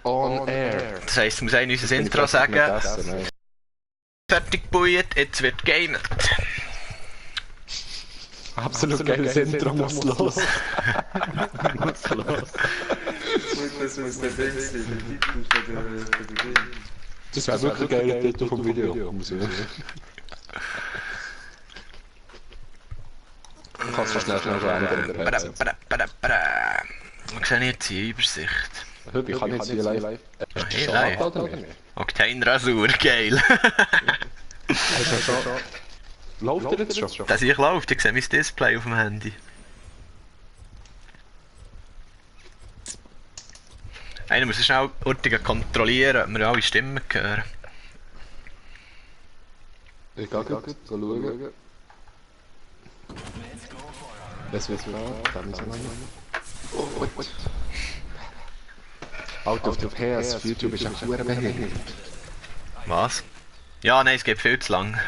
On air. Das heisst, ich muss eigentlich unser Intro sagen. Fertig gebuiert, jetzt wird gamet. Absolut geiles Intro, muss los. Muss los. Das muss der Ding sein, der Titel von der Ding. Das wäre wirklich ein geiler Titel vom Video. Kannst du schnell ändern. Wir sehen jetzt hier Übersicht. Ich kann jetzt hier live. Hier live. Octane Rasur, geil. Läuft er jetzt schon? Das ich läuft, ich sehe mein Display auf dem Handy. Einer muss schnell ordentlich kontrollieren, ob wir alle Stimmen hören. Ich gehe gut, schauen. Das wird klar, dann ist es Out of the PS, YouTube ist auch sehr behindert. Was? Ja, nein, es geht viel zu lang.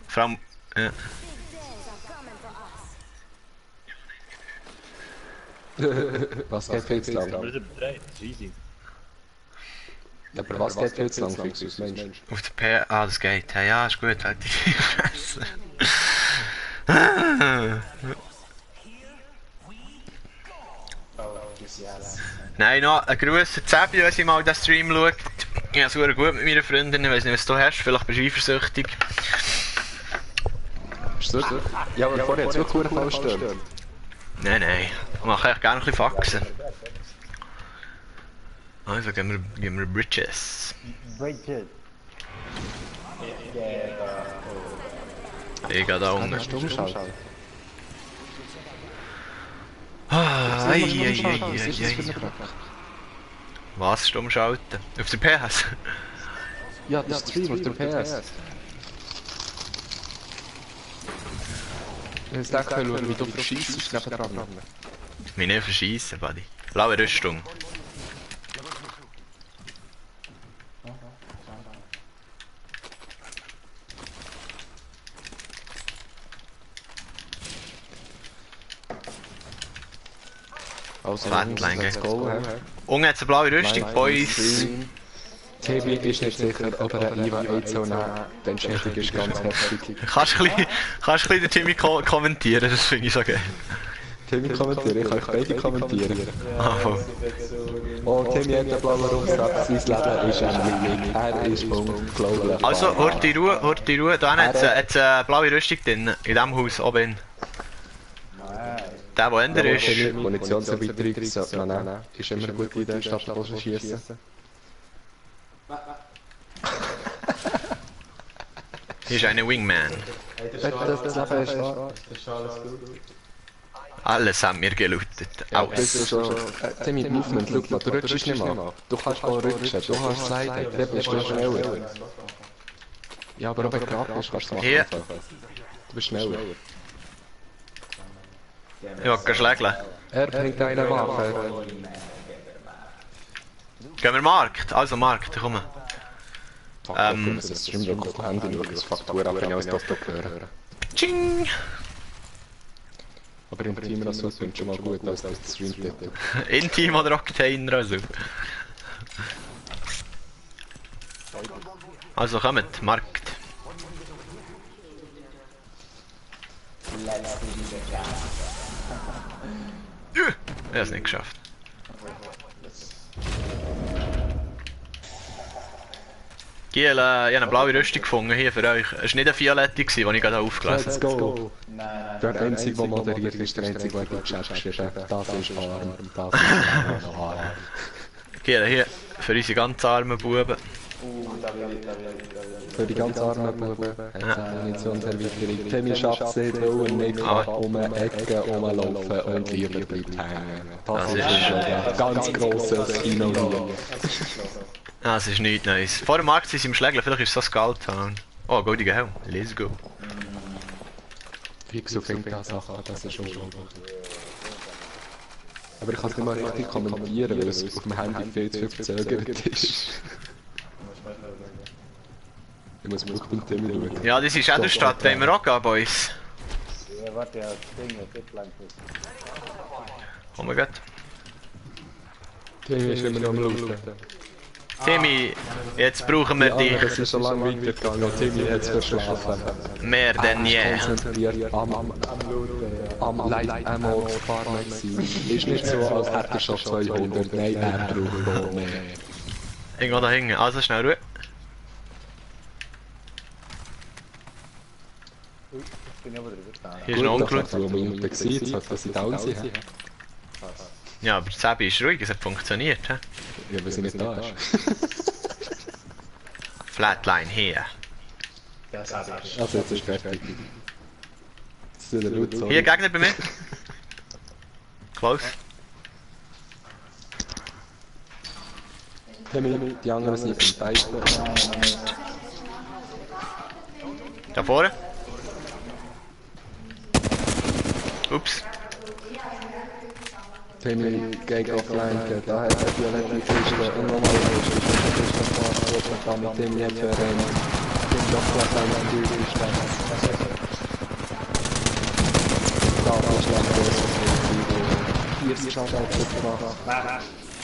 Vor allem, ja. Was geht viel zu lang? Das ist übertreibt, das ist easy. Aber was geht viel zu lang, Fixus, Mensch? Auf der P... Ah, das geht. Ja, ja, ist gut, halt die Fresse. Nein, noch ein Gruß an Zebi, wenn sie mal den Stream schaut. Ich habe es sehr gut mit meiner Freundin, ich weiss nicht, was du hast, vielleicht bist du eifersüchtig. Ist das? Ja, aber vorher hat es wirklich falsch stehen. Nein, nein, ich mache eigentlich gerne ein bisschen Faxen. Also gehen wir Bridges. Bridget. Ich gehe da unten. Kannst du umschalten? Ah, Was? Stumm schalten? Auf der PS? Ja, der Stream auf der PS. Ich dachte, schauen, wie du verschießt nebendran. Mich nicht verschiessen, Buddy. Blaue Rüstung. Also, Fettlein, let's go. Unten hat es eine blaue Rüstung, Boys. Tebi ist nicht sicher, ob er eine IVA jetzt so nehmen. Die Entscheidung ist ganz heftig. Kannst du ein bisschen den Timmy kommentieren, das finde ich so geil. Timmy kommentieren, ich kann euch beide kommentieren. Ah, voll. Oh, Timmy hat einen blauen Rucksack, sein Leben ist ein Link. Er ist unglaublich. Also, hört die Ruhe, da hat es eine blaue Rüstung drin, in diesem Haus oben. Der, der ändert ist. Munitionserweiterung sollte man nehmen. Ist immer eine gute Idee, statt zu schiessen. Hier ist eine Wingman. Das Leben ist wahr. Alles haben wir gelootet. Das ist Alles. schon... Timmy, Movement, schau mal, du rutschst nicht mal. Du kannst mal rutschen, du kannst sliden, dann bist du schneller. Ja, aber wenn du gerade bist, kannst du es machen. Hier. Du bist schneller. Ja, kann schlägeln. Er bringt eine Waffe. Gehen wir Markt? Also Markt, komm. Das Stream wirklich auf dem Handy schauen, das Faktur ab, wenn ich alles doppelt höre. Tsching! Aber im Team das so klingt schon mal gut als das Stream-Titel. Intim oder Octane Rasur. Also kommt, Markt. Ich habe es nicht geschafft. Giel, ich habe eine blaue Rüstung gefunden hier für euch. Es war nicht eine violette, die ich gerade aufgelesen Let's go! Der Einzige, der moderiert ist, der Einzige, der in Chat geschrieben hat. Das ist arm, das ist arm. Giel, hier, für unsere ganz armen Buben. Für die ganz armen Buben hat es eine Munitionserweiterung. Timmy schafft es nicht, weil er nicht um Ecken rumlaufen und lieber bleibt hängen. Das ist ein ganz grosses Kino hier. Das ist nichts Neues. Vor dem Markt sind sie im Schlägler, vielleicht ist es so Skull Town. Oh, goldiger Helm, let's go. Wie so fängt das an, das ist unglaublich. Aber ich kann es nicht mal richtig kommentieren, weil es auf dem Handy viel zu viel verzögert ist. Ich muss wirklich beim Timmy schauen. Ja, das ist Edelstadt, wollen wir auch gehen, Boys? Ja, warte, ja, Ding, Fitline. Komm, wir gehen. Timmy ist immer noch am Laufen. Timmy, jetzt brauchen wir Die anderen dich sind schon lange weitergegangen und Timmy hat es verschlafen. mehr denn je. Konzentriert am Light Ammo Farmen gewesen. Ist nicht so, als hätte er schon 200. Nein, er braucht mehr. Irgendwo da hinten. Also schnell Ruhe. Bin ich aber drüber gegangen. Hier ist noch ungeschaut. Das hat man unten gesehen, jetzt hat er sie down sind. Ja, aber Sebi ist ruhig, es hat funktioniert. He? Ja, weil sie nicht da ist. Flatline hier. Das habe ich. Also jetzt ist fertig. Jetzt ist der Loot so. Hier, Gegner bei mir. Close. Timmy, die anderen sind im Beißen. Da vorne. Ups. Timmy, geht offline, da hat er violette Kiste und nochmal eine Kiste vorne, mit Timmy hat verrennt. Timmy doch offline an die Kiste. Da ist lang groß, 40 Schaden gemacht.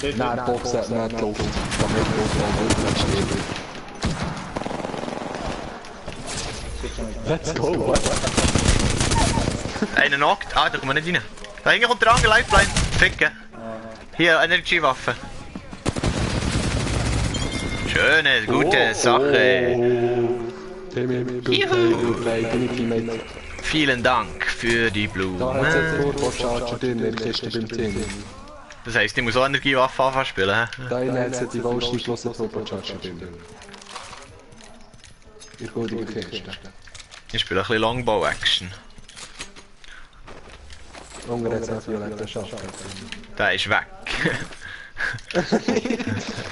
Nein, der Box hat nicht gelogen, damit der Box am Rücken steht. Let's go! Einer knockt. Ah, da kommen wir nicht rein. Da hinten kommt der andere Lifeline. Ficken. Hier, Energiewaffe. Schöne, gute Sache. Timmy, good play, deine Teammate. Vielen Dank für die Da hat es jetzt Blume. Turbo-Charger drin in der Kiste beim Timmy. Das heisst, ich muss auch Energiewaffe anfangen spielen. He? Da hat es die Wallstein plus Turbo-Charger drin. Ihr geht in die Kiste. Ich spiele ein bisschen Longbow-Action. Hunger hat es noch violette Schatten. Der ist weg.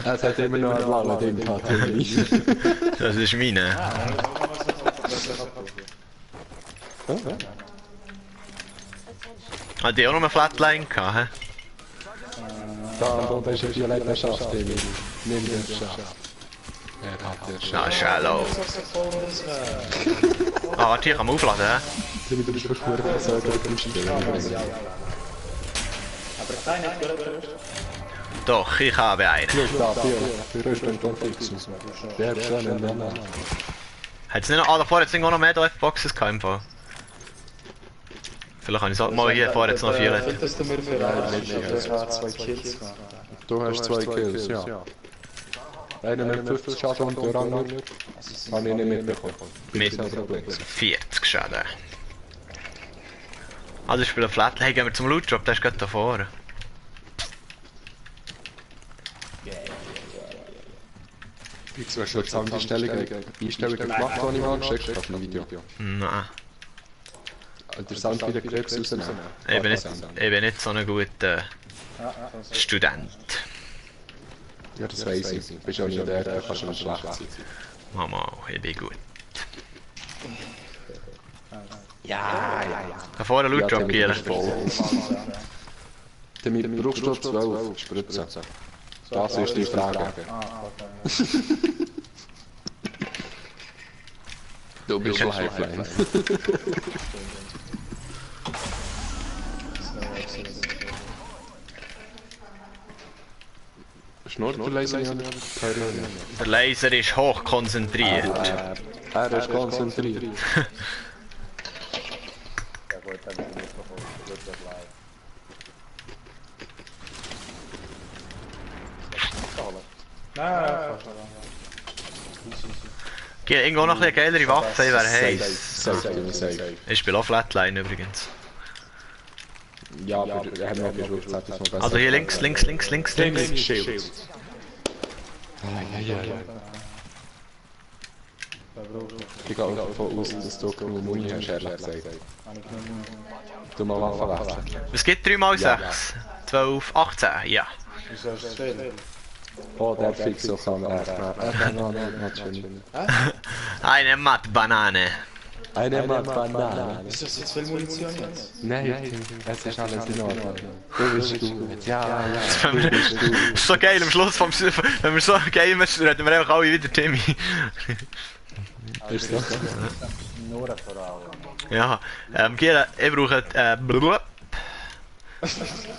Es hat immer noch einen langen Ding gehabt, Timmy. Das ist meine. Hat die auch noch eine Flatline gehabt? He? Da am Boden ist ein violetter Schaft, Timmy. Nimm den Schaft. Er hat den Schaft. Na, shallow. Ah, warte, hier kann man aufladen. He? Timmy, du bist wirklich gut versorgt im Spielen. Doch, ich habe einen. Da, für Rüstung und Fixen. Der ist schon ein Mann. Hat es nicht noch... Ah, davor hat es noch mehr Boxes gehabt im Fall. Vielleicht habe ich es mal hier vorher jetzt noch 4. Dass du mir für ein 2 Kills gemacht. Du hast 2 Kills, ja. Einer mit 50 Schaden und der andere habe ich nicht mitbekommen. Mit 40 Schaden. Also ich spiele Flatline, hey, gehen wir zum Loot Drop, der ist gerade da vorne. Jetzt hast du schon die Einstellungen gemacht, die ich mal geschickt habe auf dem Video. Nein, Der Sound wieder Krebs rausnehmen. ich bin nicht so ein guter Student. Ja, das weiss ich. Du bist ja nicht der, der kannst du nicht schlecht sein. Mama, ich bin gut. Ja. Da vorne Loot Drop gehen. Timmy, brauchst du 12 Spritzen? Das ist die Frage. Du bist schon Highflame. Schnorchelaser? Der Laser ist hoch konzentriert. Er ist konzentriert. Geht irgendwo noch eine geilere Waffe, ich wäre heiß. Safe. Ich spiele auch Flatline übrigens. Ja, aber er hat mir versucht, dass es noch besser. Also hier links. Schild. Ich gehe davon aus, dass du genug Muni hast, ehrlich gesagt. Du mal Waffen wechseln. Es gibt 3x6. 12, 18, ja. Oh, der fix so kann er. Er kann noch nicht. Eine Matt-Banane. Eine Banane. Ist das jetzt viel Munition jetzt? Nein, es ist alles in Ordnung. Du bist gut. Ja. Das ist so geil, am Schluss vom wenn wir so gamen, reden wir einfach alle wieder Timmy. Ist so? Nur vor allem. Ja, Giela, ich brauche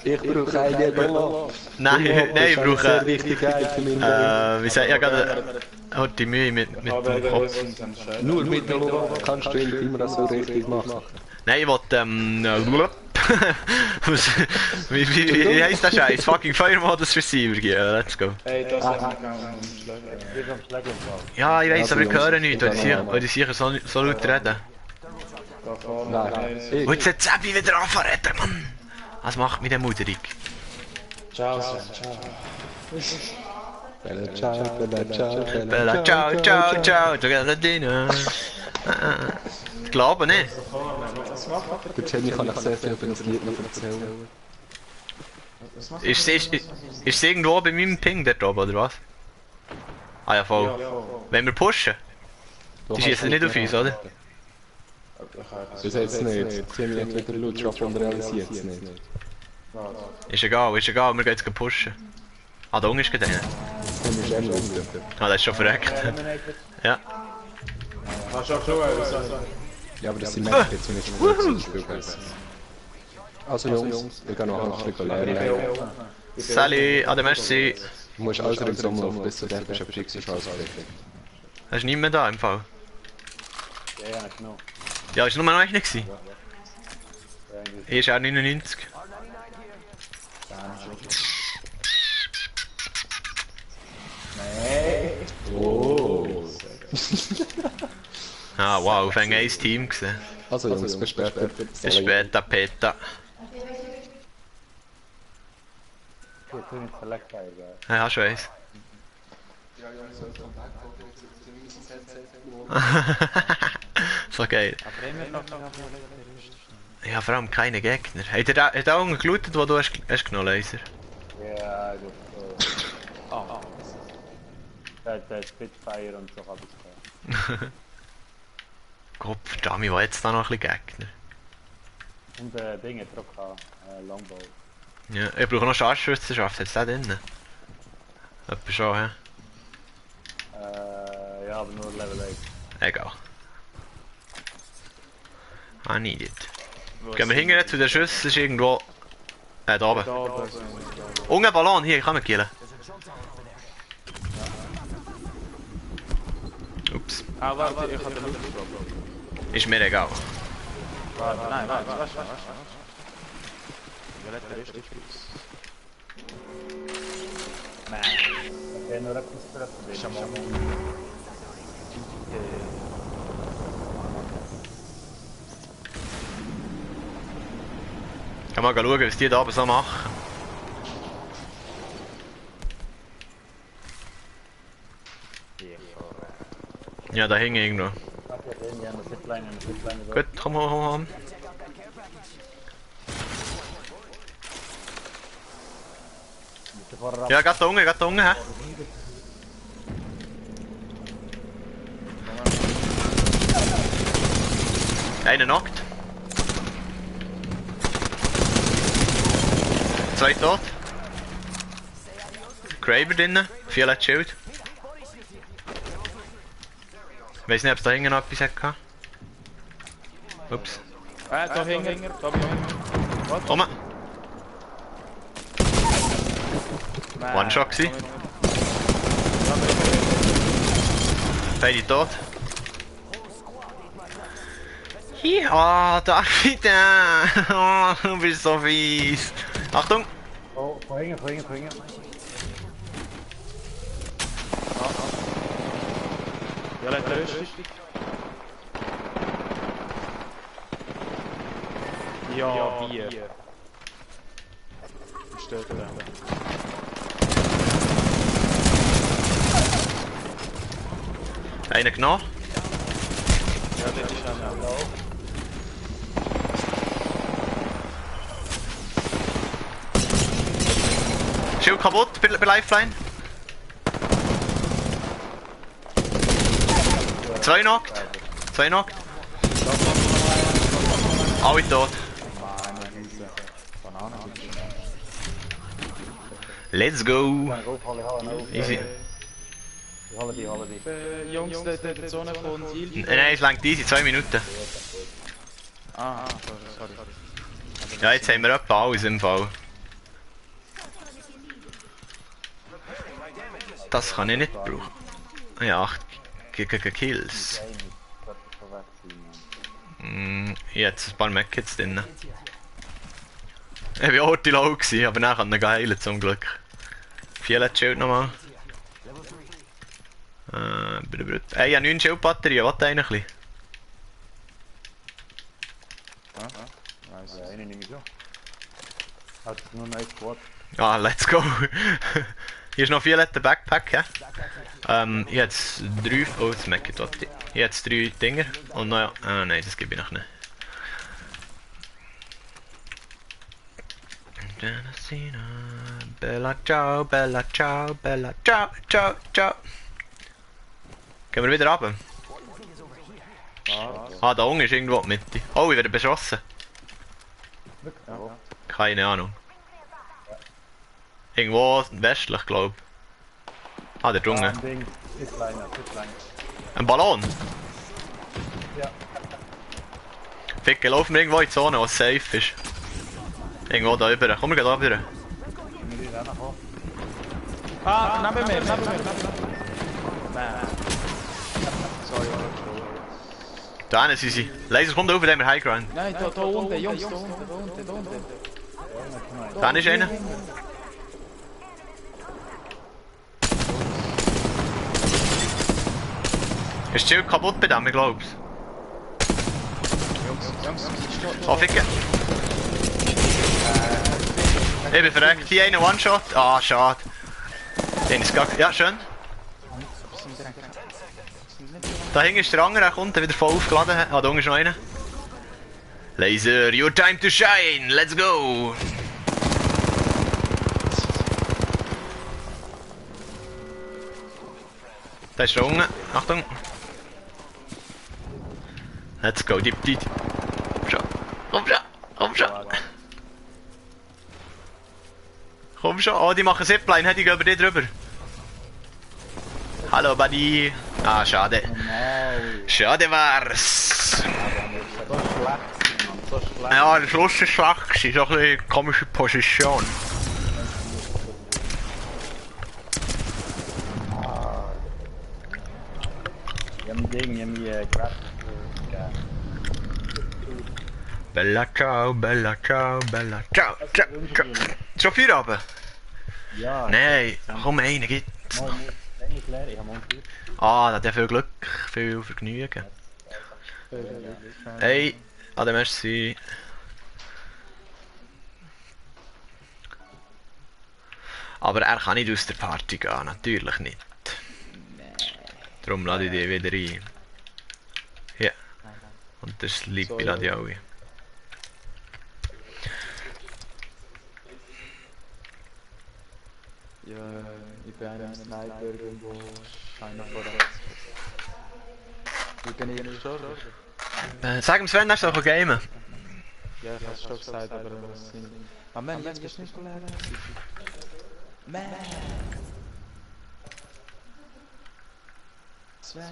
Ich brauche einen Dollar. Nein, ich brauche... Sehr wichtig für mich. wie sagt ich gerade... Hat die Mühe mit dem Kopf. Nur mit dem Dollar kannst du immer so richtig machen. Nein, ich wollte, wie heisst der Scheiß? Fucking Firemodus Receiver geben, let's go. Ey, das hat mich gar nicht. Ja, ich weiss, aber ich höre nichts, weil die sicher so laut reden. Da vorne. Nein, Und jetzt hat Seppi wieder anfangen zu reden, Mann! Was macht mich der Muderig? Ciao, Sam, ciao. Bella ciao, bella ciao, Bella, ciao, ciao, ciao, Giocatadina. Ich glaube nicht. Was macht er? Der Jenny kann ich sehr viel über das Lied noch erzählen. Ist es irgendwo bei meinem Ping dort oben, oder was? Ah ja, voll. Wenn wir pushen, die schießen nicht auf uns, oder? Das jetzt nicht. Jenny hat wieder Lutscher und realisiert es nicht. Ist egal, wir gehen jetzt pushen. Ah, da unten ist gerade einer. Das ist ähnlich. Ah, der ist schon verreckt. Ja. Hast du auch schon Ja, aber das sind Menschen jetzt nicht gut zum Spiel besser. Also Jungs, wir gehen noch ein Stück lernen. Sally, ade merci. Du musst also im Sommer auf bis zu der bist du fix als fertig. Hast du nicht mehr da im Fall? Ja, genau. Ja, ist nur noch einer gewesen. Hier ist auch 99. Oh. Ah, wow, auf ein geiles Team gesehen. Also Jungs, bis später. Bis später, Peter. Ja, schon eins. So geil. Ja, vor allem keine Gegner. Hat er auch gelootet, wo du hast genommen, Laser? Ja, das der Spitfire und so habe ich gehört. Gott verdammt, wo jetzt da noch ein bisschen Gegner? Und Dinge, Trocker, Longbow. Ja, ich brauche noch Scharfschützenschaft, hat es da drinnen? Etwa schon, hä? Ja, aber nur Level 8. Egal. I need it. Gehen wir hinterher zu den Schüssen, das ist irgendwo... da oben. Unten ein Ballon, hier, ich kann mich killen. Ups. Ah, warte, ich habe den Luft getroffen. Ist mir egal. Warte, nein, warte. Ja, der richtig gut. Nein. Okay, nur etwas für das Problem. Ich kann mal schauen, was die da oben so machen. Ja, da hängen irgendwo. Gut, komm. Ja, geht da unten, hä? Einer knockt. 2 tot. Graber drinnen, Violett Schild. Ich weiss nicht, ob es da hinten noch etwas hatte. Ups. Da hinten, da bin ich. Komm! One-Shot gsi. Beide tot. Ja, David! Oh, du bist so fies. Achtung! Oh, vorhin. Ja, der richtig. Ja, Bier. Stört er. Einer genommen. Ja, das ist auch. Schild kaputt, bei Lifeline. 2 knockt. Alle tot. Let's go. Easy. Hol die. Jungs, der Zone von Ziel. Nein, es langt easy, 2 Minuten. Ah, sorry. Ja, jetzt haben wir etwa alles im Fall. Das kann ich nicht brauchen. Ja, 8 Kills. Jetzt ein paar Medkits drin. Ich war auch low, aber dann kann ich heilen zum Glück. Violet Schild nochmal. Ey, ich habe 9 Schildbatterien, was ein bisschen? Ja, eine nehme ich auch. Hat nur ein Squad. Ah, let's go! Hier ist noch violetter Backpack, ja? Ich habe jetzt 3... Oh, das merke ich dort. Ich habe jetzt 3 Dinger. Und noch ja... Ah, nein, das gebe ich noch nicht. Bella ciao, bella ciao, bella ciao, ciao, ciao. Gehen wir wieder runter? Ah, da unten ist irgendwo die Mitte. Oh, ich werde beschossen. Keine Ahnung. Irgendwo westlich, glaube ich. Ah, der Dschungel. Ein Ding, Pitliner. Ein Ballon? Ja. Ficke, laufen wir irgendwo in die Zone, wo es safe ist. Irgendwo da rüber. Komm, wir gehen da rüber. Ah, neben mir. Nein. Sorry, Da hinten sind sie. Laser, komm da rauf, da haben wir High Ground. nein, da unten, Jungs, da unten. Da ist einer. Ist das Schild kaputt bei dem, ich glaub's. Jungs, Oh, Ficke. Ich bin verreckt. Hier einer One-Shot. Ah, schade. Den ist gar... Ja, schön. Da hinten ist der andere, der kommt, der wieder voll aufgeladen hat. Ah, da unten ist noch einer. Laser, your time to shine. Let's go. Da ist der unten. Achtung. Let's go, dip. Komm schon. Komm schon. Oh, die machen Zipline, hätte ich über die drüber. Hallo, Buddy. Ah, schade. Schade war's. Ja, der Schluss ist schwach. Das ist auch ein bisschen komische Position. Bella ciao, bella ciao, bella ciao, ciao. Schon 4 runter? Ja. Nein, komm, einen gibt's noch. Ah, da hat viel Glück, viel Vergnügen. Hey, ade merci. Aber er kann nicht aus der Party gehen, natürlich nicht. Darum lade ich die wieder ein. Ja. Und das liegt bei lade ich auch ein. Ja, ich bin einem Sniper irgendwo. Einer vor rechts. Ich bin nicht schon, oder? Sag ihm Sven, er soll gamen. Ja, ich hab's schon gesagt, aber das sind... Ah, man, jetzt bist du nicht gelernt. Man! Sven!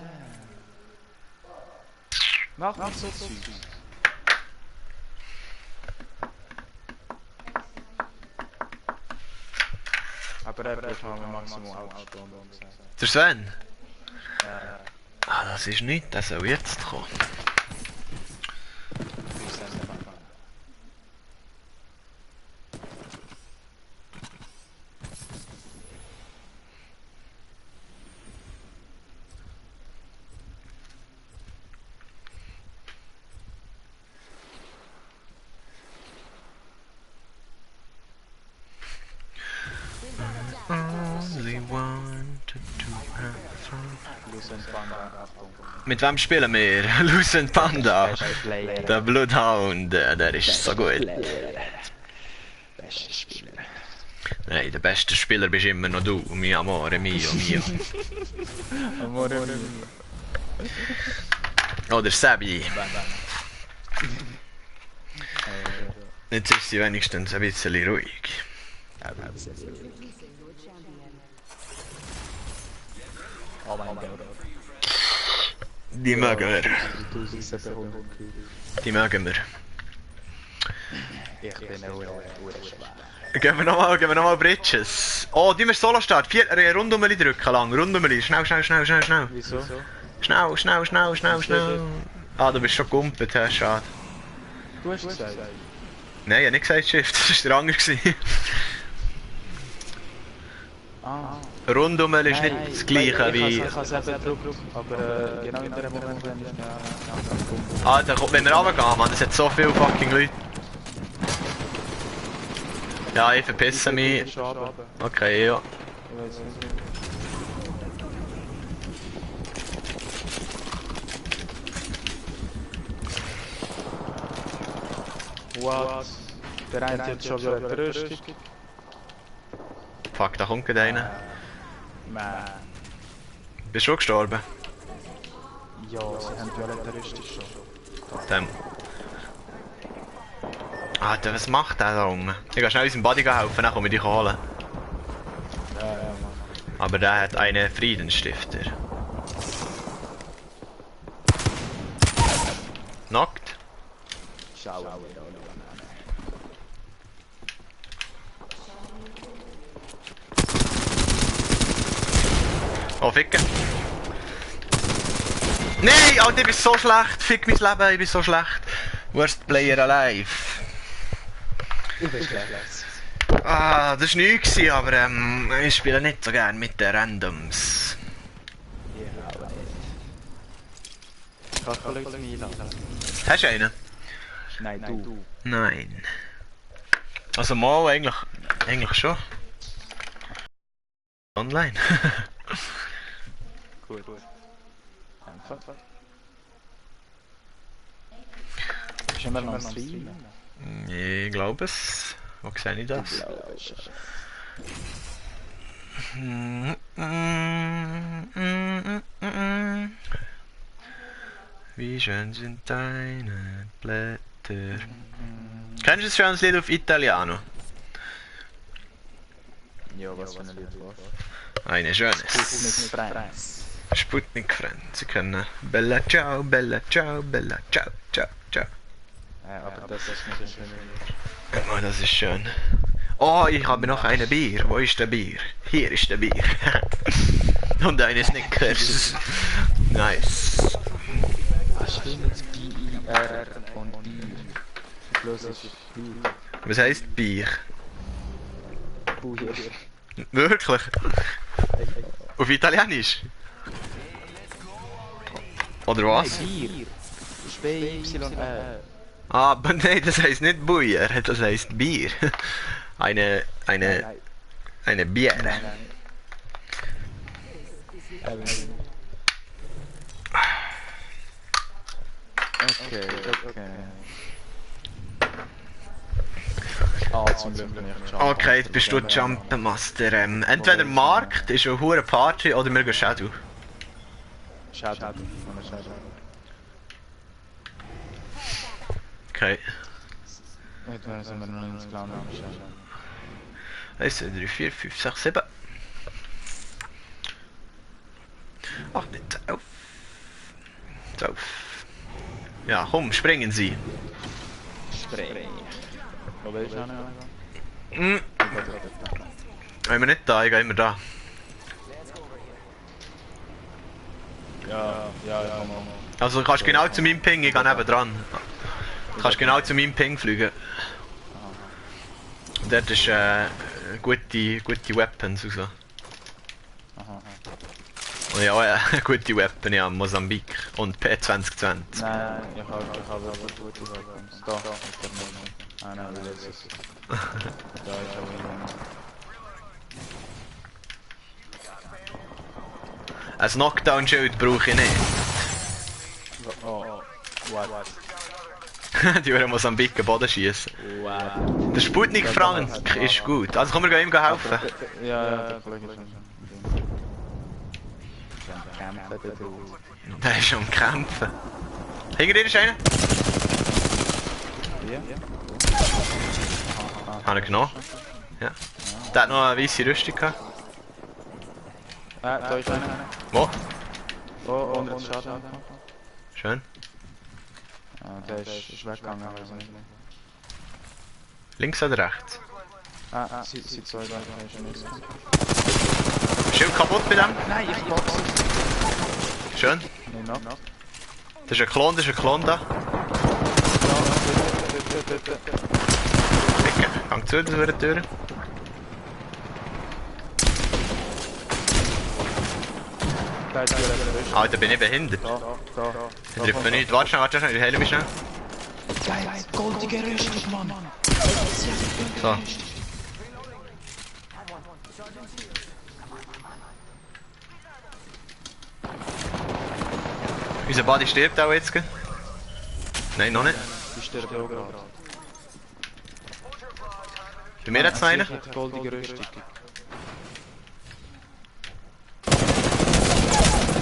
Mach nicht so Zeug! Aber er braucht halt maximal Hauptstunde und so. Der Sven? Ja, Ah, das ist nicht, der soll jetzt kommen. Mit wem spielen wir? Lucent Panda. Der Bloodhound, der ist so gut. Beste Spieler. Nein, der beste Spieler bist immer noch du, mio amore mio. Amore Oder Sabi. Jetzt ist sie wenigstens ein bisschen ruhig. Oh mein Gott. Die mögen wir. 1700 Kills. Die mögen wir. Ich Ich bin auch schwer. Gehen wir nochmal Bridges. Oh, die müssen Solo Start. Rundumeli drücken lang. Rundumeli. Schnell. Wieso? Schnell. Ah, du bist schon gegumpelt, hä? Schade. Du hast gesagt. Nein, ich hab nicht gesagt Shift. Das war der andere. Ah. Rundumeli ist nicht das gleiche wie... Ich habe es eben gedrückt, aber genau in dem Moment, wenn ich Alter, wenn wir runtergehen, Mann, es hat so viele fucking Leute. Ja, ich verpisse mich. Okay, ja. What? Der eine hat schon wieder eine Rüstung. Fuck, da kommt gerade einer. Man. Bist du schon gestorben? Ja, sie haben violette Rüstung schon. Dem. Alter, was macht der da unten? Ich gehe schnell unserem Buddy helfen, dann komme ich dich holen. Ja, Mann. Aber der hat einen Friedensstifter. Knockt. Schau. Oh, ficken. Nein, Alter, ich bin so schlecht. Fick mein Leben, ich bin so schlecht. Worst Player alive. Ich bin schlecht. Ah, das war nichts, aber ich spiele nicht so gern mit den Randoms. Kannst du Leute mir einladen? Hast du einen? Nein, du. Nein. Also mal eigentlich schon. Online. Gut. Einfach. Bist du mal am Stream? Ich glaube es. Wo sehe ich das? Wie schön sind deine Blätter. Kennst du das schönes Lied auf Italiano? Ja, was für ein Lied war? Eine schönes. Sputnik Friends. Sputnik Friends. Sie können Bella ciao, Bella ciao, Bella ciao, ciao, ciao. Ja, aber das ist nicht so schön. Oh, das ist schön. Oh, ich habe noch eine Bier. Wo ist der Bier? Hier ist der Bier. Und eine Snickers. Nice. Ach stimmt, B-I-R und Bier. Bloß ist Bier. Was heisst Bier? Bier. Wirklich? Auf Italienisch? Oder was? Bier. B-Y-R. Ah, aber nein, das heisst nicht Buier, das heisst Bier. Eine Bier. Okay. Ah, zum Glück bin ich Jump. Okay, jetzt bist du Jump Master. Entweder Markt ist eine hure Party oder wir gehen Shadow. Shadow. Okay. Jetzt sind wir noch nicht ins Clown am Shadow. 1, 2, 3, 4, 5, 6, 7. 8, 9, 12. 12. Ja, komm, springen Sie. Spray. Wo willst du hin? Hm. Wenn wir nicht da, ich gehe immer da. Ja, komm. Also du kannst genau zu meinem Ping, ich gehe nebendran. Du kannst genau zu meinem Ping fliegen. Dort ist gute Weapons und so. Und ja, gute Weapons, ja, Mosambik und P2020. Nein, ich habe wirklich gute Weapons. Da, ist der Moment. Ah nein, das ist... Da ist aber jemand. Ein Knockdown-Schild brauche ich nicht. Oh, what? Die wollen Mosambik Boden schießen. What? Der Sputnik Frank ist gut. Also können wir ihm helfen. Ja, der Kollege ist schon. Kämpfen, Der ist schon am Kämpfen. Hinter dir ist einer. Ja. Hat er genommen? Ja. Der hat noch eine weiße Rüstung gehabt. Da ist einer. Wo? Oh, und jetzt Schaden. Schön. Der ist weggegangen, also nicht mehr. Links oder rechts? Sie zwei Location ist. Schild kaputt bei dem? Nein, ich box. Schön. Nee, noch. Das ist ein Klon da. Gang zu, das wäre die Tür. Alter, bin ich behindert. Ich treffe nicht. Warte schnell, ich heile mich schnell. Geil, goldige Rüstung, Mann. So. Unser Buddy stirbt auch jetzt. Nein, noch nicht. Ich sterbe auch gerade. Bei mir jetzt noch einer. Goldige Rüstung.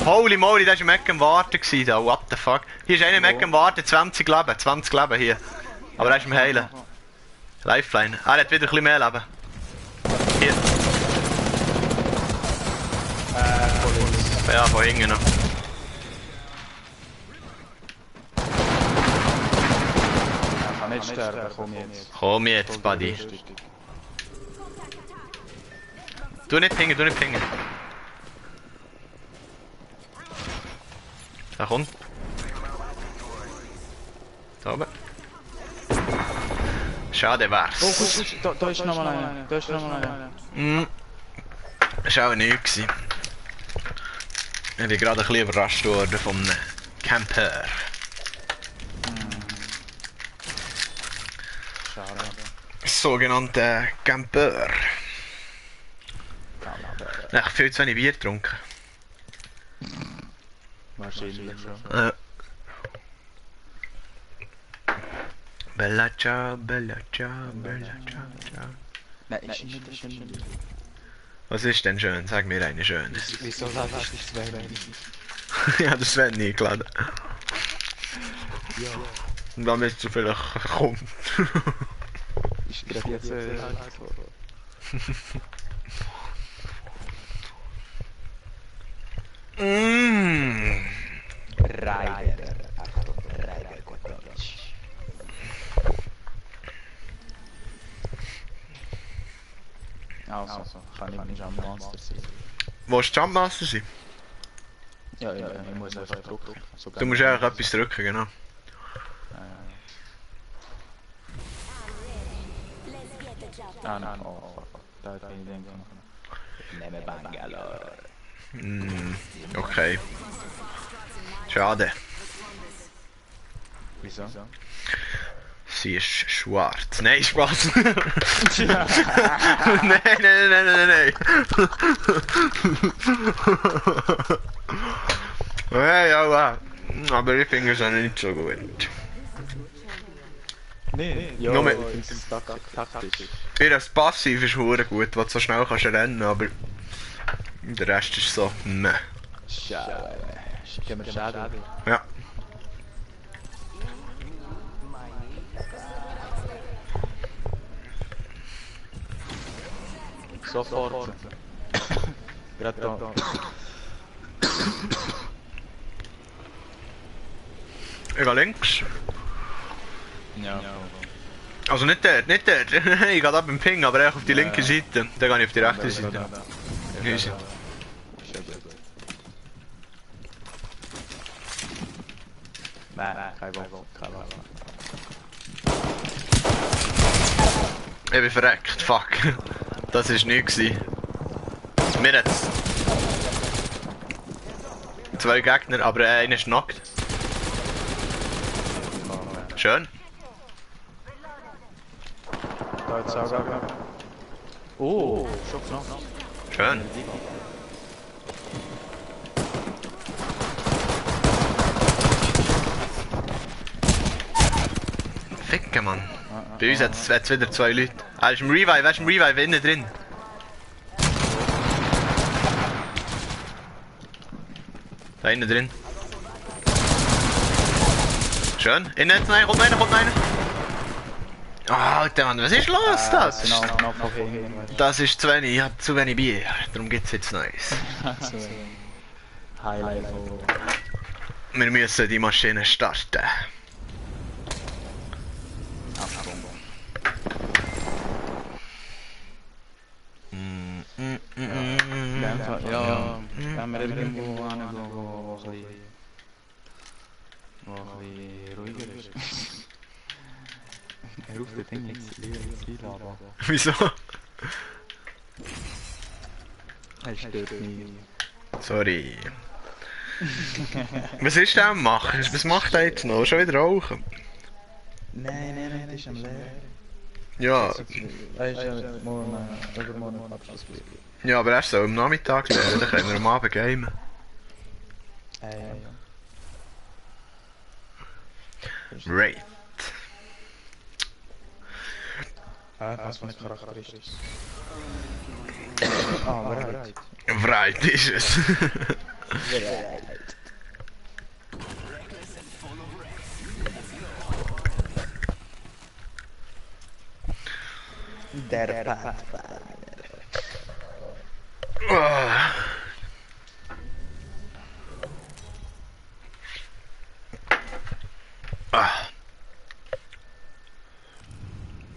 Holy moly, der war im Eck am Warten da. What the fuck. Hier ist einer im Eck am Warten, 20 Leben hier. Aber er ist im Heilen. Lifeline. Er hat wieder ein bisschen mehr Leben. Hier. Ja, von hinten noch. Ich kann nicht sterben, Komm jetzt, Buddy. Du nicht pingen. Da kommt. Da oben. Schade war's. Oh, da ist nochmal einer. Das war auch nichts gewesen. Ich bin gerade ein bisschen überrascht worden von einem Camper. Schade. Sogenannter Camper. Ich habe viel zu wenig Bier getrunken. Wahrscheinlich schon. Bella ciao. Nein, ist nicht. Was ist denn schön? Sag mir eine schön. Wieso ladest du das Sven? Ja, das Sven nie geladen. Ja. Und damit du vielleicht kommt. Ich gerade jetzt Rider. Rider 14. Also, kann ich nicht am Monster sein. Wo ist Jumpmaster sein? Ja, ich muss einfach drücken. Du musst einfach etwas drücken, genau. Nein, oh fuck. Da hat ich denken. Ich nehme Bangalore. Okay. Schade. Wieso? Sie ist schwarz. Nein, Spaß. Nein. Ja, aber ich finde es auch nicht so gut. Nee, ja, Nur ich finde es taktisch. Ihr Passiv ist verdammt gut, weil du so schnell kannst rennen, aber der Rest ist so, ne. Schade. Gehen wir Schade. Ja. Sofort. Gerade da. Ich gehe links. Ja. Also nicht dort. Ich gehe ab im Ping, aber echt auf die linke Seite. Dann gehe ich auf die rechte Seite. Easy. Nein, kein Bock. Ich bin verreckt, fuck. Das war nichts. Mir jetzt. 2 Gegner, aber einer ist knockt. Schön. Da jetzt auch gerade. Oh, schon knapp. Schön. Ficken, Mann. Bei uns hat es wieder 2 Leute. Er ist im Revive, innen drin. Da innen drin. Schön. Innen jetzt, kommt einer. Ah, Alter, Mann, was ist los da? Das ist zu wenig, ich hab zu wenig Bier. Darum gibt's jetzt Neues. Highlight. Wir müssen die Maschine starten. Gehen wir irgendwo hin, wo ein bisschen ruhiger ist. Er ruft das Ding jetzt einladen. Wieso? Er stört mich. Sorry. Was ist der am machen? Was macht er jetzt noch? Schon wieder rauchen? Nein, das ist am Leer. Ja. Er ist ja übermorgen auf Abschlussprüfung. Ja, aber erst so am Nachmittag lernen, dann können wir am Abend gamen. Ja. Right. Was für eine charakteristisch. Bereit. Right ist es. Der Pathfinder.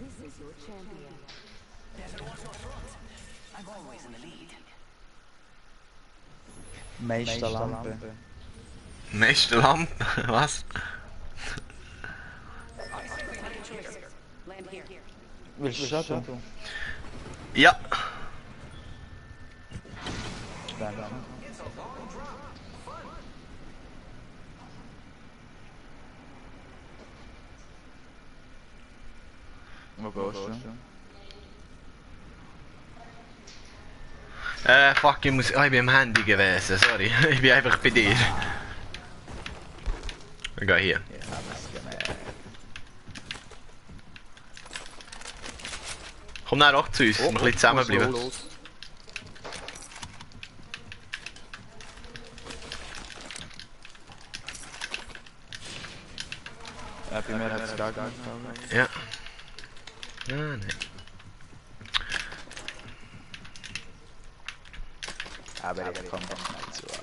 This is your champion. I'm always in the lead. Meisterlampe. Nächste Lampe? Was? Land here. Willst du schon tun? Ja. Danke. Wo gehst du? Fuck, ich bin am Handy gewesen, sorry. Ich bin einfach bei dir. Wir gehen hier. Komm dann auch zu uns, wir ein bisschen zusammenbleiben. Ja, bei mir hat es gar nicht. Ja. Ja, nein. Aber ich komme doch nicht zu euch.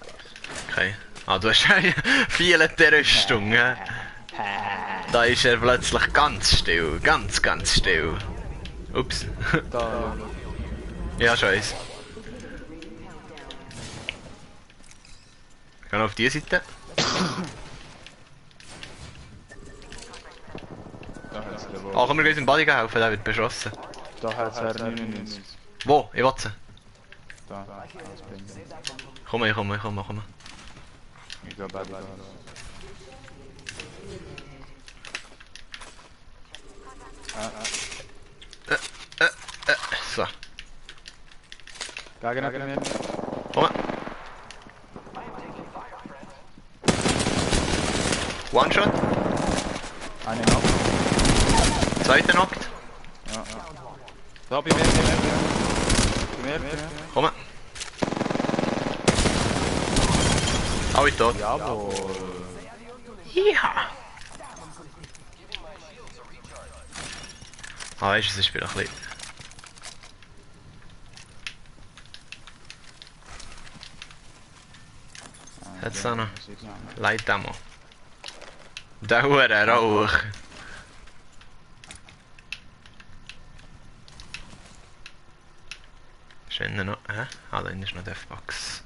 Okay. Ah, du hast eine violette Rüstung, hä? Da ist er plötzlich ganz still, ganz still. Ups. Da, Ja, scheiße. Gehen wir auf die Seite. da hat es Ah, können wir uns im Body helfen, der wird beschossen. Da hat es 99. Wo? Ich warte. Da, das bringt nichts. Komm. Ich gehe bei dir. So. Gegen mir. Komm. One Shot. Eine noch. Zweiter knockt. Ja. Da bei mir. Komm. Alle tot. Jawohl. Ja. Ah, weißt du, es ist wieder ein bisschen... Hat's da noch? Light Ammo. Der Hure Rauch. Ist innen noch... Hä? Ah, da innen ist noch die F-Box.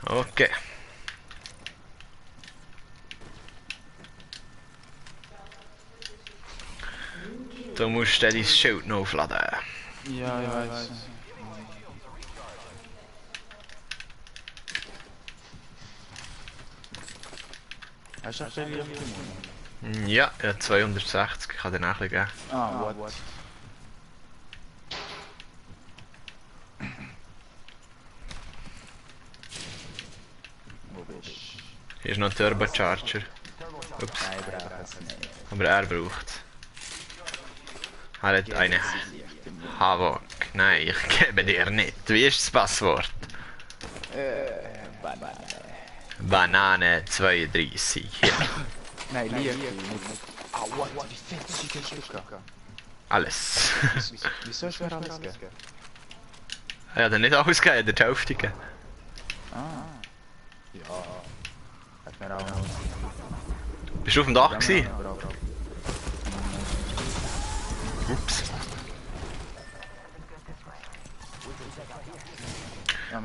Okay. Du musst dein Schild noch aufladen. Ja, ich weiß. Hast du auch viel Licht? Ja, ja, 260, ich kann dir nachlegen. Ah, what? Wo bist du? Hier ist noch ein Turbocharger. Ups, Nein, ich brauche es nicht. aber er braucht. Er hat eine Havok. Nein, ich gebe dir nicht. Wie ist das Passwort? Banane 32. Ja. Nein, Licht. Ah, what? Wie fett ist das Stück? Alles. Wieso hast du mir alles gegeben? Er hat nicht alles gegeben, er hat die Hälfte gegeben. Ah. Ja. Hat mir auch noch. Bist du auf dem Dach gewesen?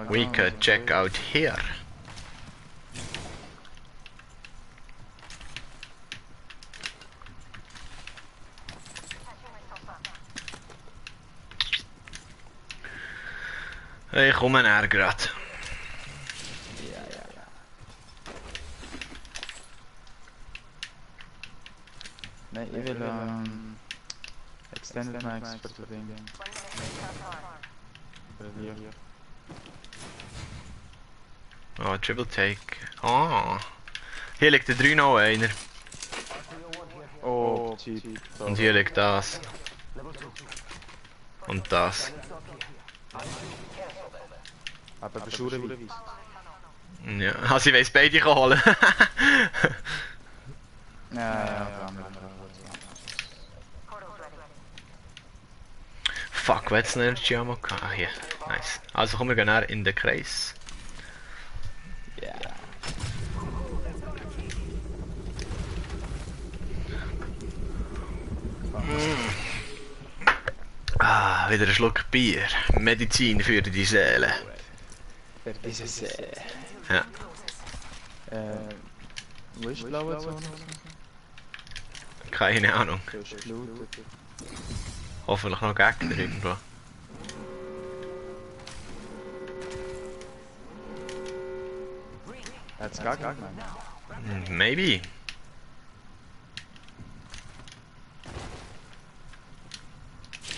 We could check out here. Ich komme näher grad. Nee, ich will Extended Max für das Ding. Hier. Oh, Triple Take. Oh. Hier liegt der 3 noch einer. Oh, cheap. Und hier liegt das. Und das. Aber beschuren wie. Ja, also ich weiss beide holen. Ja. Fuck, wo hat's noch Energy Ammo gehabt? Ah, hier. Nice. Also kommen wir gehen in den Kreis. Ah, wieder ein Schluck Bier. Medizin für die Seele. Für diese Seele. Ja. Wo ist die blaue Zone? Keine Ahnung. Du hast geblutet. Hoffentlich noch Gegner irgendwo. Hat's gar keinen? Maybe.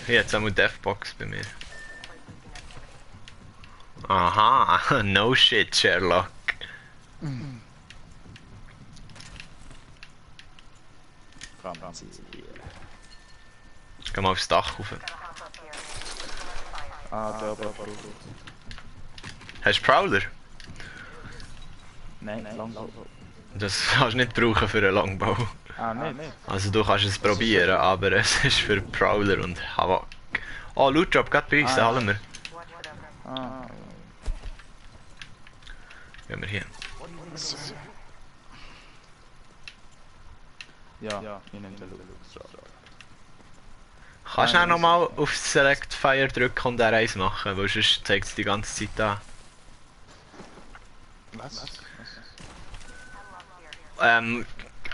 Hier jetzt einmal Deathbox bei mir. Aha, no shit, Sherlock. Geh mal aufs Dach rauf. Ah, der aber. Hast du Prowler? Nein, Longbow. Das kannst du nicht brauchen für einen Longbau. Ah, nicht? Also du kannst es probieren, aber es ist für Prowler und Havok. Oh, Loot Drop, gerade bei uns, den holen wir. Ah. Gehen wir hier. Ja, ich nehme den Loot. Kannst du auch nochmal auf Select Fire drücken und R1 machen, weil sonst zeigt es die ganze Zeit an. Was?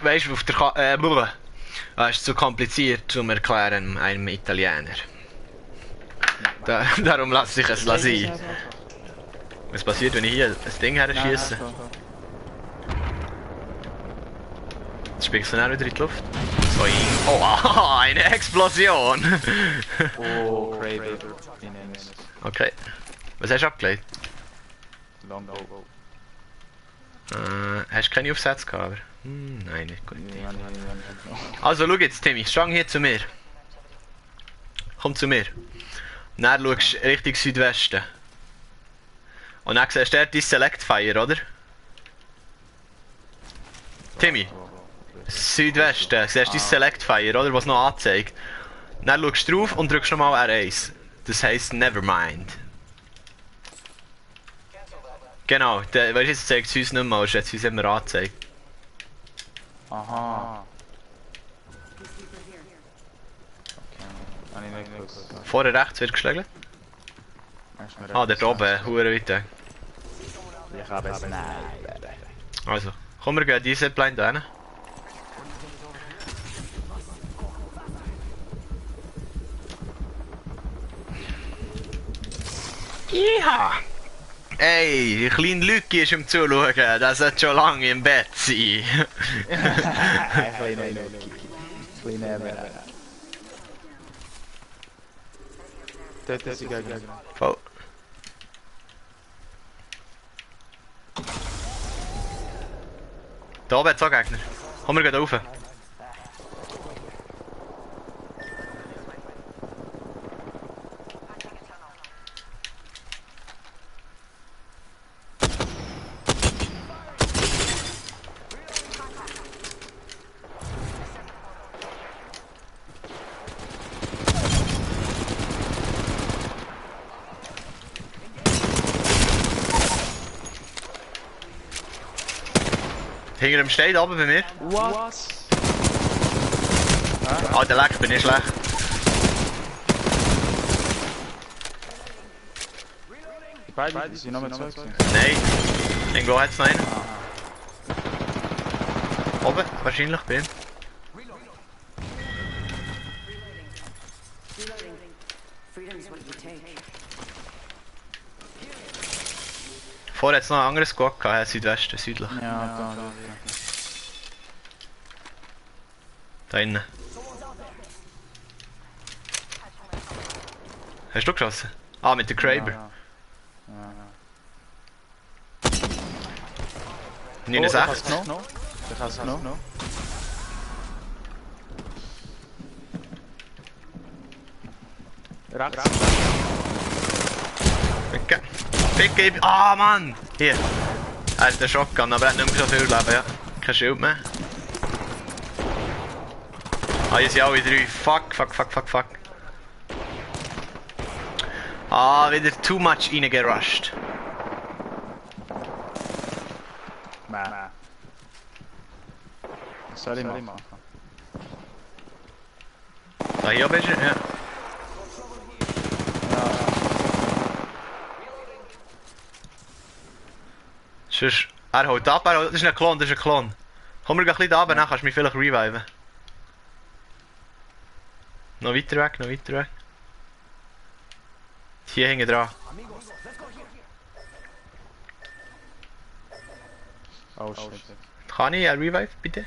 Weißt du, auf der das ist zu kompliziert zum Erklären einem Italiener. Darum lasse ich es sein. Was passiert, wenn ich hier das Ding her schieße? Jetzt springst du dann wieder in die Luft. Oh, aha, eine Explosion! Oh, Craven. Ich nehme es. Okay. Was hast du abgelegt? Longbow. Hast du keine Aufsätze gehabt? Aber? Nein, nicht gut. Ja. Also schau jetzt, Timmy, schau hier zu mir. Komm zu mir. Und dann schaust du Richtung Südwesten. Und dann siehst du dort dein Select Fire, oder? Timmy. Südwesten, siehst du dein Select Fire, oder? Was noch anzeigt. Und dann schaust du drauf und drückst nochmal R1. Das heisst Nevermind. Genau, weißt du, jetzt zeigt es uns nicht mehr, jetzt hat es uns immer angezeigt. Aha. Okay. Habe ich nicht gewusst. Vorher rechts wird geschlagen. Ah, dort oben, hure weit weg. Ich habe es nicht. Also, komm, wir gehen diese Blind hin. Ja! Ey, die kleine Lücke ist im Zuschauen, der sollte schon lange im Bett sein. Kleine Kleine Dort ist sie gegen. Voll. Da oben hat es auch Gegner. Komm, wir gehen rauf. Hinter dem steht oben bei mir. Was? Ah, der Leck bin ich schlecht. Beide, die sind noch mit 2 gewesen. Nein. Irgendwo hat's noch einen. Oben, wahrscheinlich bei ihm. Reloading. Freedom is what you take. Vorher hat's noch ein anderes Squad gehabt, Südwesten, südlich. Ja, da. Da innen. Hast du geschossen? Ah, mit der Kraber. Ja. 69. Ich hab's genommen. Rechts. Picke. Picke. Ah, Mann! Hier. Er hat den Shotgun, aber er hat nicht mehr so viel Leben, ja. Kein Schild mehr. Ah, hier sind alle 3. Fuck. Ah, wieder too much reingerusht. Nein. Was soll ich machen? Da hier bist du, ja. Sonst, er holt ab, das ist ein Klon, Komm wir gleich ein bisschen da runter, dann kannst du mich vielleicht reviven. Noch weiter weg. Hier hinten dran. Oh shit. Kann ich einen Revive, bitte?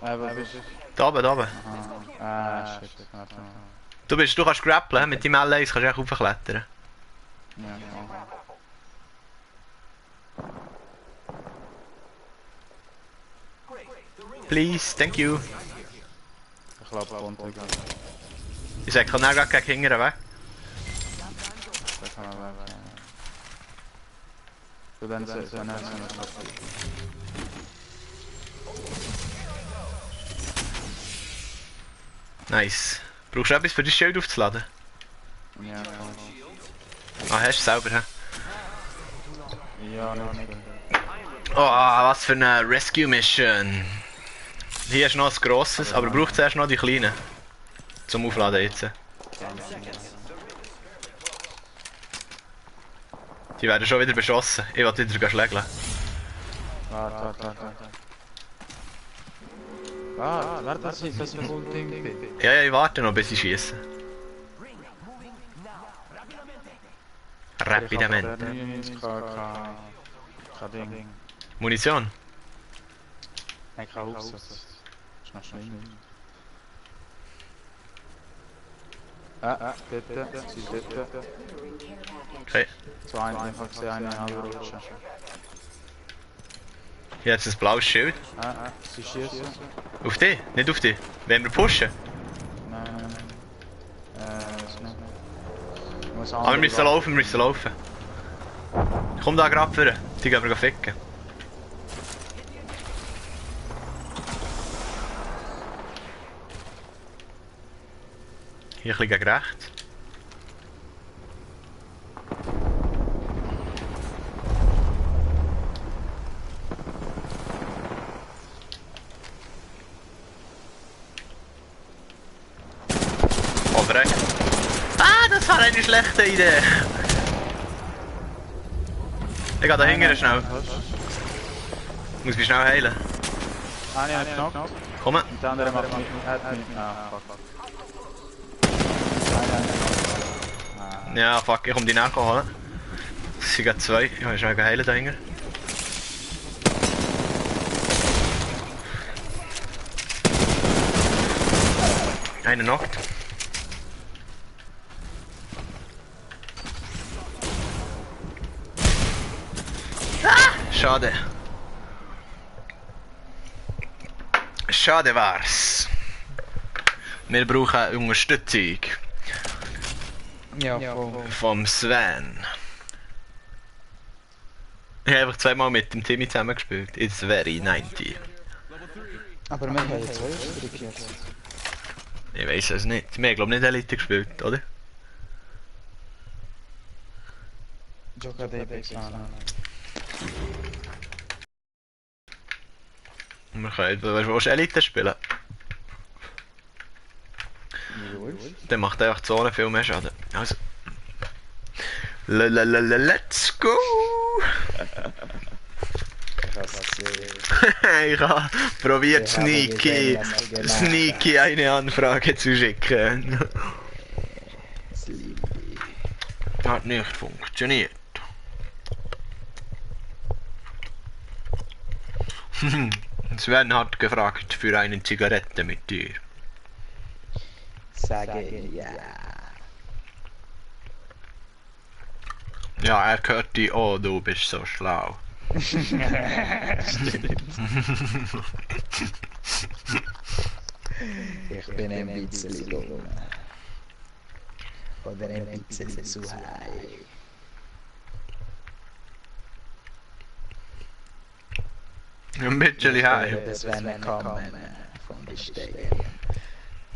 Wo bist du? Da oben. Shit. Warte mal. Du kannst grappeln, mit deinem L1 kannst du echt hochklettern. Ja. Please, thank you. Ich glaube, runter. Ich sag, kann er gerade gegen hinten weg. Da kann man weg. Du dann sagst, dann hast du noch. Nice. Brauchst du etwas für dein Schild aufzuladen? Ja. Ah, hast du selber, hä? Ja, noch nicht. Oh, was für eine Rescue Mission. Hier ist noch ein grosses, aber braucht zuerst noch die kleinen. Zum Aufladen jetzt. Die werden schon wieder beschossen. Ich will wieder schlägeln. Warte. Warte, das ist ein cooles Ding. Ja, ich warte noch, bis sie schießen. Rapidamente. Kein Ding. Munition? Nein, kein Aufsatz. Ist noch schnell. Bitte. Sie ist bitte. Okay. So eine, ich hab gesehen, eine halbe Rutsche. Hier hat es ein blaues Schild. Sie schießen. Auf dich? Nicht auf dich. Wollen wir pushen? Nein. Ist nicht. Aber wir müssen laufen, Komm da gerade vor. Die gehen wir ficken. Hier ein bisschen gegen rechts. Oh, verreck. Ah, das war eine schlechte Idee. Ich gehe da hinten schnell. Ich muss mich schnell heilen. Eine hat geknockt. Komm. Und der andere macht mich. Fuck. Ja, fuck, ich komm die nachholen. Es sind gerade 2. Ich muss schnell heilen da hinten. Einer knockt. Schade. Schade war's. Wir brauchen Unterstützung. Ja, voll. Vom Sven. Ich habe einfach zweimal mit dem Timmy zusammen gespielt. It's very 90. Aber wir haben jetzt Österreich jetzt. Ich weiß es nicht. Wir haben glaube nicht Elite gespielt, oder? Joga DBX an. Wir können, willst du Elite spielen? Dann macht einfach die Zone viel mehr Schaden. Also. Let's go! Ich habe probiert sneaky eine Anfrage zu schicken. Hat nicht funktioniert. Sven hat gefragt für eine Zigarette mit dir. Sage ja. Ja, er hört die, oh, du bist so schlau. Ich bin ein bisschen dumm. Oder ein bisschen zu high. Ein bisschen heim. Das werden kommen von den Stegen.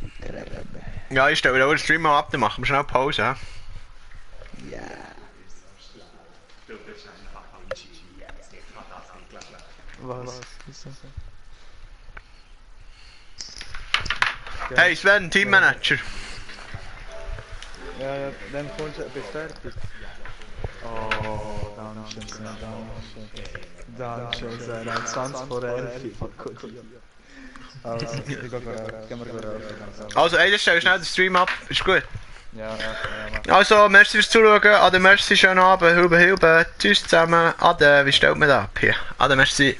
Die Treppe. Ja, ich stelle den Stream mal ab, dann machen wir schnell Pause. Ja? Ja. Was? Hey Sven, Teammanager. Ja, dann kommst du bestätigt. Oh, danke schön, danke schön. Danke schön, 20 vor 11. Also, ich gehe rauf. Also, ey, das stell schnell den Stream ab, ist gut. Ja. Also, merci fürs Zuschauen, Ade, merci, schönen Abend, Hilbe, tschüss zusammen, Ade, wie stellt man das ab hier? Ade, merci.